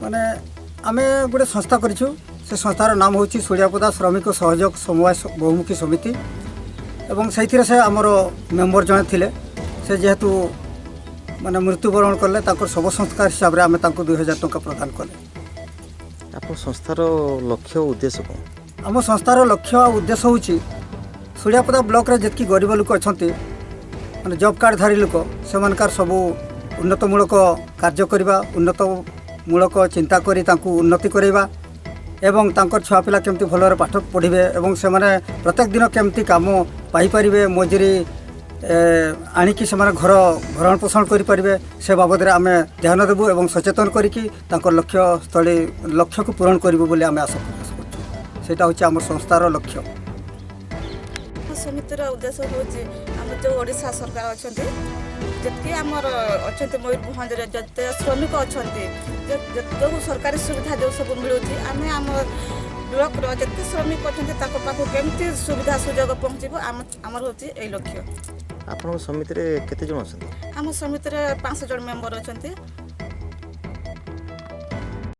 ମାନେ ଆମେ ଗୋଟେ ସଂସ୍ଥା କରିଛୁ। ସେ ସଂସ୍ଥାର ନାମ ହେଉଛି ସୁଡ଼ିଆପଦା ଶ୍ରମିକ ସହଯୋଗ ସମବାୟ ବହୁମୁଖୀ ସମିତି ଏବଂ ସେଇଥିରେ ସେ ଆମର ମେମ୍ବର ଜଣେ ଥିଲେ। ସେ ଯେହେତୁ ମାନେ ମୃତ୍ୟୁବରଣ କଲେ, ତାଙ୍କର ଶବ ସଂସ୍କାର ହିସାବରେ ଆମେ ତାଙ୍କୁ 2000 ଟଙ୍କା ପ୍ରଦାନ କଲେ। ଆପଣ ସଂସ୍ଥାର ଲକ୍ଷ୍ୟ ଓ ଉଦ୍ଦେଶ୍ୟ କ'ଣ? ଆମ ସଂସ୍ଥାର ଲକ୍ଷ୍ୟ ଆଉ ଉଦ୍ଦେଶ୍ୟ ହେଉଛି ସୁଡ଼ିଆପଦା ବ୍ଲକରେ ଯେତିକି ଗରିବ ଲୋକ ଅଛନ୍ତି, ମାନେ ଜବ୍ କାର୍ଡ଼ଧାରୀ ଲୋକ, ସେମାନଙ୍କର ସବୁ ଉନ୍ନତମୂଳକ କାର୍ଯ୍ୟ କରିବା, ଉନ୍ନତମୂଳକ ଚିନ୍ତା କରି ତାଙ୍କୁ ଉନ୍ନତି କରାଇବା ଏବଂ ତାଙ୍କର ଛୁଆ ପିଲା କେମିତି ଭଲରେ ପାଠ ପଢ଼ିବେ ଏବଂ ସେମାନେ ପ୍ରତ୍ୟେକ ଦିନ କେମିତି କାମ ପାଇପାରିବେ, ମଜୁରୀ ଆଣିକି ସେମାନେ ଘର ଭରଣ ପୋଷଣ କରିପାରିବେ, ସେ ବାବଦରେ ଆମେ ଧ୍ୟାନ ଦେବୁ ଏବଂ ସଚେତନ କରିକି ତାଙ୍କର ଲକ୍ଷ୍ୟସ୍ଥଳୀ ଲକ୍ଷ୍ୟକୁ ପୂରଣ କରିବୁ ବୋଲି ଆମେ ଆଶା ପ୍ରକାଶ କରୁଛୁ। ସେଇଟା ହେଉଛି ଆମ ସଂସ୍ଥାର ଲକ୍ଷ୍ୟ। ସମିତିର ଉଦ୍ଦେଶ୍ୟ ହେଉଛି ଆମର ଯେଉଁ ଓଡ଼ିଶା ସରକାର ଅଛନ୍ତି, ଯେତିକି ଆମର ଅଛନ୍ତି, ମୟୂରଭଞ୍ଜରେ ଯେତେ ଶ୍ରମିକ ଅଛନ୍ତି, ଯେଉଁ ସରକାରୀ ସୁବିଧା ଯେଉଁ ସବୁ ମିଳୁଛି, ଆମେ ଆମ ବ୍ଲକର ଯେତେ ଶ୍ରମିକ ଅଛନ୍ତି ତାଙ୍କ ପାଖକୁ କେମିତି ସୁବିଧା ସୁଯୋଗ ପହଞ୍ଚିବ, ଆମର ହେଉଛି ଏଇ ଲକ୍ଷ୍ୟ। ଆପଣଙ୍କ ସମିତିରେ କେତେ ଜଣ ଅଛନ୍ତି? ଆମ ସମିତିରେ 500 ଜଣ ମେମ୍ବର ଅଛନ୍ତି।